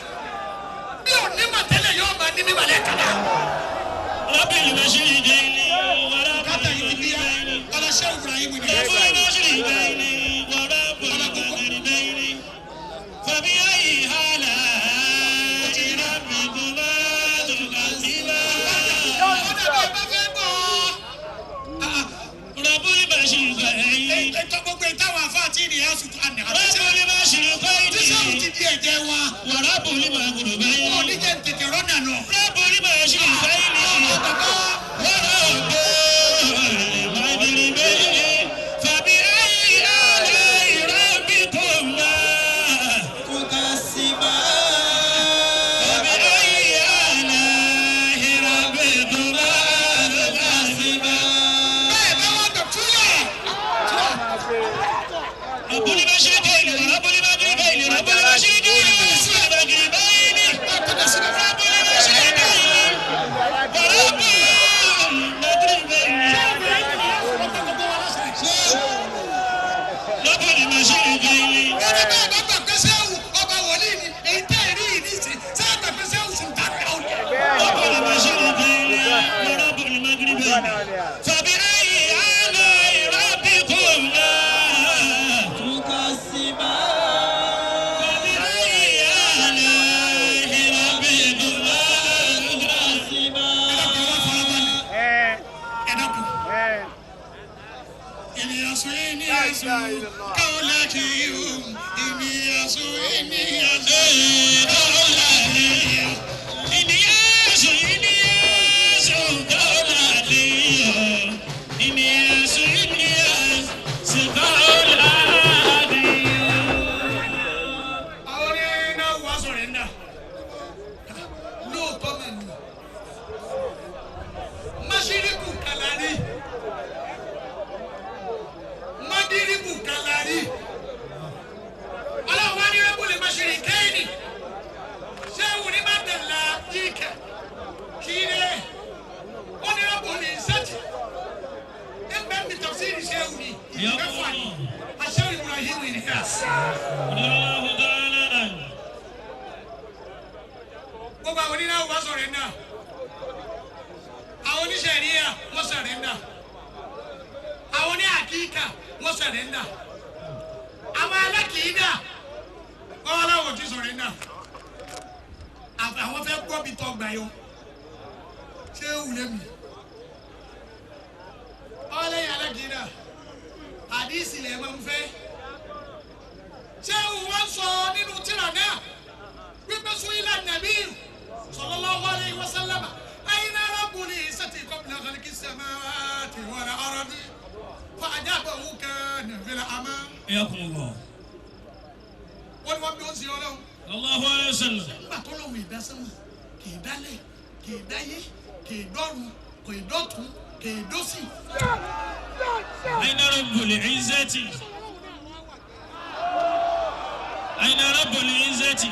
Bí ò ní mà tẹ́lẹ̀ yóò máa ní mímọ̀ lẹ́ẹ̀kan náà. رب المشرقين ورب Bùkátà yìí ti bíyá. المغربين Ọlá ṣéwù Ibrahim ni. رب المشرقين ورب المغربين فبأي آلاء ربكما تكذبان Ọ̀dà bí ẹ bá fẹ́ gbọ́. رب المشرقين Ètò gbogbo ìtawọ̀ àfa àti ìrìn àsùn àná. رب Tí sẹ́wù ti المشرقين di ẹ̀jẹ̀ wa. ورب المغربين Wọn ò ní jẹ́ tètè rọ́nà lọ. رب المشرقين Ọmọ bàbá ورب المغربين فبأي آلاء ربكما فبأي آلاء ربكما تكذبان Ẹ dákun. Ìníyàsó ìníyàsó káwọlá kì í hù. Ìníyàsó ìníyàsó káwọlá kì í hù. Ìníyàsó ìníyàsó káwọlá kì í hù. Ìníyàsó ìníyàsó káwọlá kì í hù. Àwọn oníná wà sọ̀rọ̀ ẹ̀ náà. Lóòótọ́ mà ní. Máṣíríkù kàlàrí. Mádíríkù kàlàrí. Ọlọ́run wá ní rẹ́bùlì máṣírí kéènì. Ṣé òun ní má dẹ̀là yíkẹ̀? Kí ni? Ó ní rẹ́bùlì sẹ́tì. Ẹgbẹ́ mi tafsiri ṣé òun ní ìgbẹ́fà ni. Àṣẹ Ibrahim Inyas. Allahu ta'ala anhu. Gbogbo àwọn onínáwó wá sọ̀rọ̀ ẹ̀ náà. Àwọn oníṣẹ̀ríyà wọ́n sọ̀rọ̀ ẹ̀ náà. Àwọn oní àkíkà wọ́n sọ̀rọ̀ ẹ̀ náà. Àwọn alákìídà wọ́n wá láwọn ò tí sọ̀rọ̀ ẹ̀ náà. Àwọn fẹ́ gbọ́ bí tọ́ gbà yọ. Ṣé ó wù lẹ́nu? Ọlẹ́yìn alákìídà àdìsí lẹ̀ máa ń fẹ́. Ṣé wọ́n sọ nínú tírà náà? Wípé su'ila nàbí sallallahu alayhi wa sallam ayna rabbul izzati qabla khalqis samawati wal ardi fa ajabahu kana fil ama. Iyakumullah. Wọ́n ní wọ́n bí ó ń sin ọlọ́run. Allahu alayhi wa sallam. Nígbà tó lóun ìdásánwó kì í dálẹ̀ kì í dáyé kì í dọ́run kì í dọ́tun kì í dọ́sì. Ayna rabbul izzati. Ayna rabbul izzati.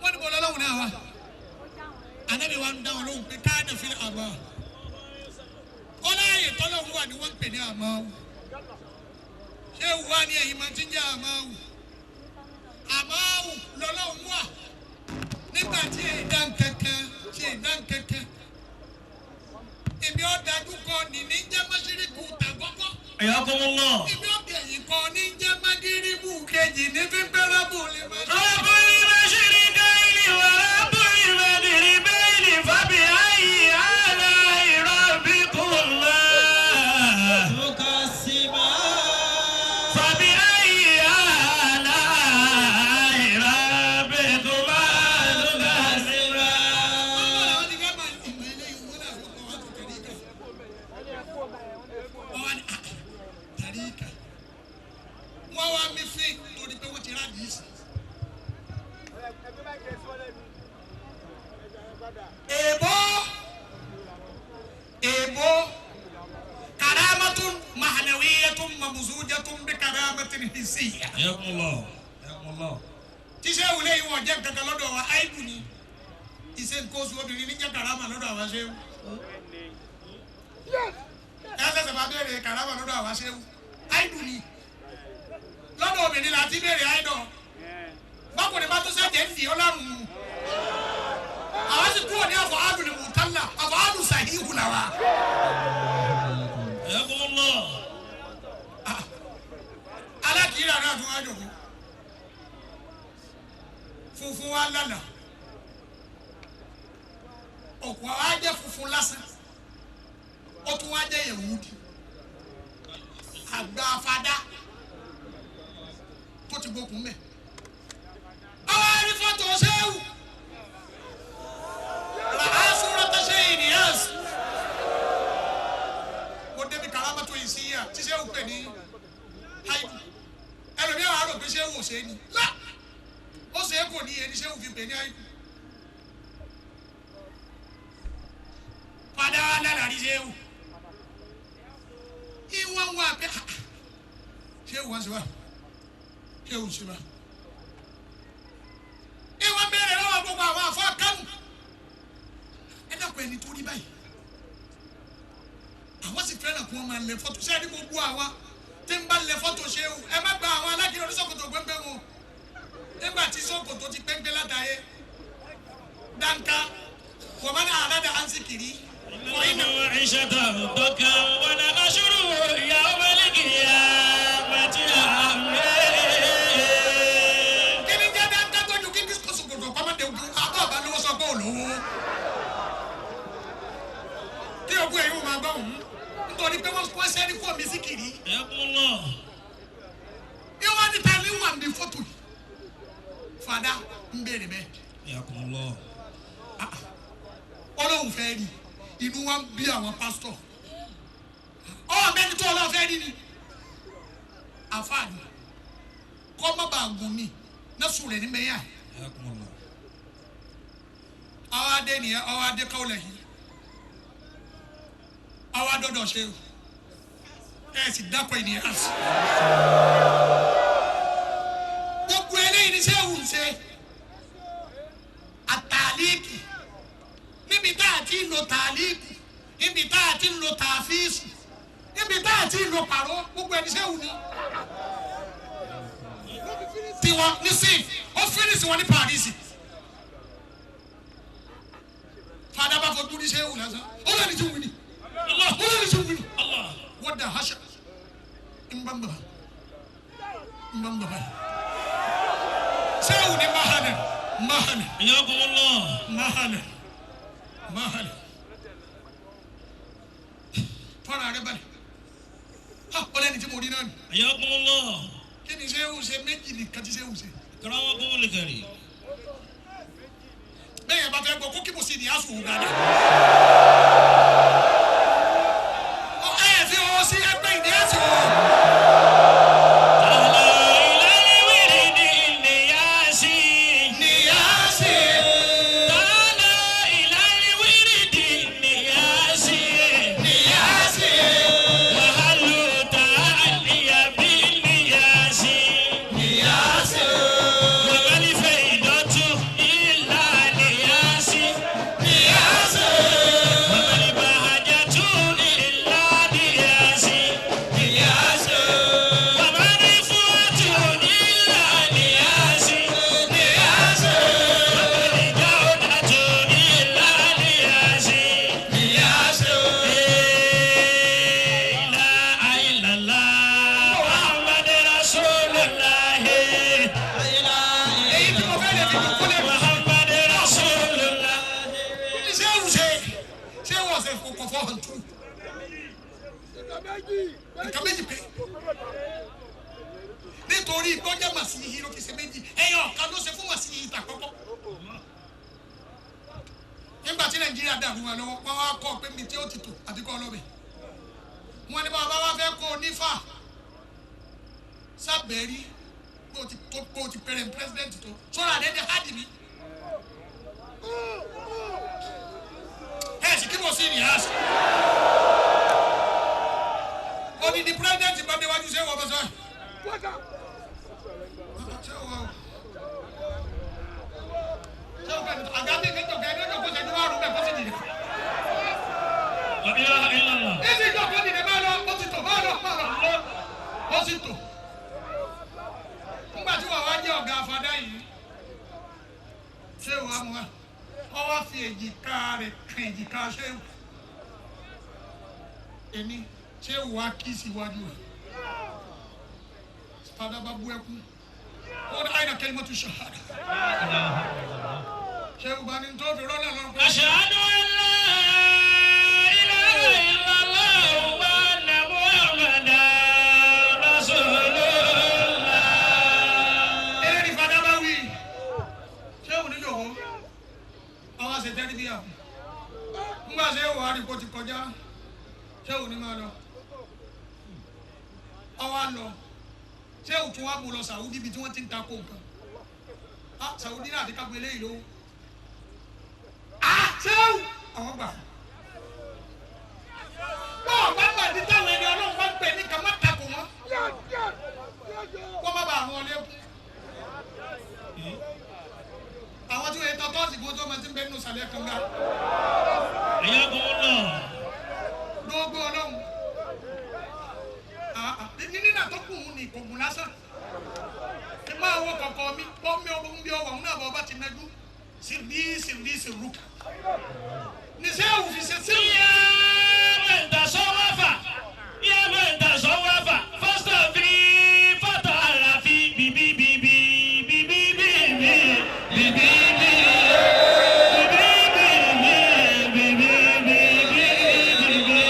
Wọ́n ní bọ́lá ọlọ́run náà wá. Ànábì wa ń dá wọn lóhùn pé kana fil ama. Ọláyè tọ́lọ́hún wà ní wọ́n ń pè ní àmọ́. Ṣé wà ní ẹ̀yìn máa ti ń jẹ́ àmọ́? Àmọ́ lọ́lọ́hún wà nígbà tí èdè nkankan tí èdè nkankan. Èmi ọ̀dájú kọ nìní jẹ́ mọ́ṣíríkù tàgọ́gọ́. Iyakumullah. Èmi ọ̀gẹ̀yìn kọ ní jẹ́ mọ́gíríbù kejì ní fífẹ́rẹ́bù lè má ṣe. Rabbul mashriqayni wa rabbul maghribayni fabi'ayyi ala'i rabbikuma. Fabi'ayyi ala'i rabbikuma tukazziban. Àwọn ti fẹ́ máa ìmọ̀ eléyìí wọ́n náà fún wa tó tẹ̀lé ìkà. Wọ́n wá ní tàríkà. Wọ́n wá mí fín torí pé wọ́n ti rà yìí sí. Èèbó èèbó karamatun mahanawiyatun mamuzujatun bi karamatin hissiyya. Iyakumullah. Iyakumullah. Tíṣẹ́ ìwúlẹ̀ yìí wọ́n jẹ́ kankan lọ́dọ̀ wa áìbù ni. Iṣẹ́ nǹkan oṣù obìnrin ní jẹ́ karama lọ́dọ̀ àwa ṣéwù. Ẹ ṣẹ̀ṣẹ̀ máa béèrè karama lọ́dọ̀ àwa ṣéwù. Áìbù ni. Lọ́dọ̀ obìnrin la ti béèrè áìdọ̀. Bákùnrin bá tún ṣẹ̀jẹ̀ ń di ọlọ́run. Àwa sì kúrò ní àfọ̀ àdùn ní mùtálà, àfọ̀ àdùn sàhíhù làwà. Iyakumullah. Alákìíra náà tún wá jòkó. Funfun wa lálà. Òkú wa jẹ́ funfun lásán. Ó tún wá jẹ́ Yẹ̀wúdì. Àgbà afadá tó ti gbókun mẹ́. Ọwọ́ ẹni fọ́tò ṣéwù. Ràá súrọ́tà ṣe ìníyàs. Mo débi karamatu yìí sí yà tí ṣéwù pè ní haidu. Ẹlòmíràn á rò pé ṣéwù ò ṣe é ni. Lá! Ó ṣe é kò ní ẹni ṣéwù fi pè ní haidu. Padà wá lára rí ṣéwù. Ìwọ̀n wà pé ṣéwù wá sí wa. Ṣéwù sí wa. Ìwọ̀n bẹ̀rẹ̀ lọ́wọ́ gbogbo àwọn àfọ kánù. Ẹ dákun ẹni tó rí báyìí. Àwọn sì fẹ́ràn kí wọ́n máa lẹ fọ́tò. Ṣé ẹni gbogbo àwa tí ń bá lẹ fọ́tò ṣéwù? Ẹ má gba àwọn alákìrẹ́ oníṣòkòtò gbẹ́ngbẹ́ wọn. Nígbà tí ṣòkòtò ti gbẹ́ngbẹ́ látàyè. Dáńká, wọ́n máa ní àràdà ánsìkìrì. إن عيشة ضكا ونحشره يوم القيامة أعمى. Kí ni jẹ́ dáńká tó ju kí ṣòkòtò kọ́mọ́dé ojú àbọ̀ ọ̀bá lówó sọ pé ò lówó. Kí o kú Ẹ̀yin ò máa gbọ́ òun nítorí pé wọ́n kọ́ sẹ́ni kó mi sí kiri. Ayakumullah. Ìwọ ni ta ni wà ní fọ́tò yìí? Fada ń béèrè bẹ́ẹ̀. Ayakumullah. Ọlọ́run fẹ́ rí inú wa ń bí àwọn pásítọ̀. Ọ̀ mẹ́ni tó ọlọ́run fẹ́ rí ni. Àfáàní kọ́ má bàa gùn ni násù rẹ̀ ní mẹ́yà. Ayakumullah. Àwa adé nìyẹn, àwa adé káwọlẹ̀ yìí. Àwa dọ́dọ̀ ṣe o. Ẹ sì dákọ̀ ènìyàn àṣì. Gbogbo eléyìí ni sẹ́wù ń ṣe. Àtàlíkì. Níbi tá a ti ń lo tàlíkì. Níbi tá a ti ń lo tàfíìsù. Níbi tá a ti ń lo pàrọ̀. Gbogbo ẹni sẹ́wù ni. Tiwọn ní sèf, ó fínísì wọn ní Paris. Fada bá fojú ní sẹ́wù lásán. Ó lẹ́ni tí ń wí ni. Allah. Ó lẹ́ni tí ń wí ni. Allah. Wadda hasha in ban gaba in ban gaba sai ni mahana mahana Ayakumullah. mahana mahana fara rẹ balẹ̀ ha ọlẹ́ni tí mo rí náà nù Ayakumullah. kí ni sẹ́wù ṣe méjì nìkan tí sẹ́wù ṣe Akramakumul karim. bẹ́ẹ̀ yẹn bá fẹ́ gbọ́ kó kí mo sì ní aṣọ òun dáadáa. Ọ ẹ fi ọ sí ẹgbẹ́ ìdí ẹ̀sìn o. Ala ilal wirdi niyasi. Níyàsí. Ala ilal wirdi niyasi. Níyàsí. Wahalu ta'aliya bil niyasi. Níyàsí. Wa mal faidatu illa niyasi. Níyàsí. Wa mal bahajatu illa niyasi. Níyàsí. Wa ma rifatu illa niyasi. Níyàsí. Wa mal jawdatu illa niyasi. Níyàsí. La ilaha illallah Muhammad Rasulullah. Èyí tí mo fẹ́ lè fi dùn kúlẹ̀. Muhammad Rasulullah. Ṣé o ṣe ṣé wọ́n ṣe kò fọ́ hàn tú? Nǹkan méjì pé. Nítorí gbọ́jà màsíhì ló fi ṣe méjì. Ẹyọ ọ̀kan ló ṣe fún màsíhì ìtàkọ́kọ́. Nígbà tí Nàìjíríà dàrú wa lọ́wọ́, wọ́n wá kọ́ pé mi tí ó ti tò àti kọ́ ọlọ́bẹ̀. Wọ́n ní bàbá wa fẹ́ kó o nífà. Sábẹ̀rí bó ti tó bó ti pẹ̀rẹ̀ pírẹ́sidẹ̀ntì tó. Sọ́ra àdẹ́dẹ́ hádì mi. Ẹ sì kí mo sí ní àṣà. Odidi pírẹ́sidẹ̀ntì bá déwájú ṣé wọ́n bá sọ. Ṣé wọ́n ṣé wọ́n kàn àga bí mi jọ̀kẹ́ ẹni ọjọ́ kó ṣẹ́jú márùn-ún bẹ́ẹ̀ kó sì dìde. La ilaha illallah. Ní ìjọ kó dìde máa lọ, ó ti tò máa lọ máa lọ. Ó sì tò. Nígbà tí wàá wá jẹ́ ọ̀gá afadá yìí, ṣé wàá mú wa? Wọ́n wá fi èjìká rẹ̀ kan èjìká ṣé èmi ṣé wàá kí síwájú rẹ̀? Fada bá bú ẹkún. Ó ní àyìnà kalimatu shahada. Ṣé wàá ní tó fi rọ́lẹ̀ lọ́rùn pé Ashhadu an la ilaha illallah wa anna Muhammadan Rasulullah. Eré ni fada bá wí. Ṣé òun nílò owó? Ọwọ́ ṣe tẹ́lí bíyà. Ńgbà ṣé òun àríkò ti kọjá. Ṣé òun ní máa lọ? Ọwọ́ á lọ. Ṣé òun tún wá mú lọ Sàwúdí ibi tí wọ́n ti ń takò nǹkan? Ah, Sàwúdí náà ti kápẹ́ eléyìí lówó. Ah, ṣé òun? Àwọn gbà. Bọ́ọ̀ bá gbàdí táwọn ẹni ọlọ́run bá ń pè ní ká má takò wọ́n. Kó má bàa àwọn ọlẹ́kùn. Àwọn tí wọ́n yẹ tọ́tọ́ọ̀sì kó tó máa ti ń bẹ nínú sàlẹ̀ kànga. Ayakumullah. Gbogbo ọlọ́run. Ah, ah, ní nínà tó kù ní ìkògùn lásán. Ẹ máa wọ kọ̀kọ̀ mi, bọ́ mi ọmọ bí ọwọ́ òun náà bọ̀ ọba ti nájú. Sìrdí sìrdí sìrúkà. Nìṣẹ́ òfin ṣe sí. Ya man tasawwafa, ya man tasawwafa, fastafi fata'ala fi bi bi bi bi bi bi bi bi bi bi bi bi bi bi bi bi bi bi bi.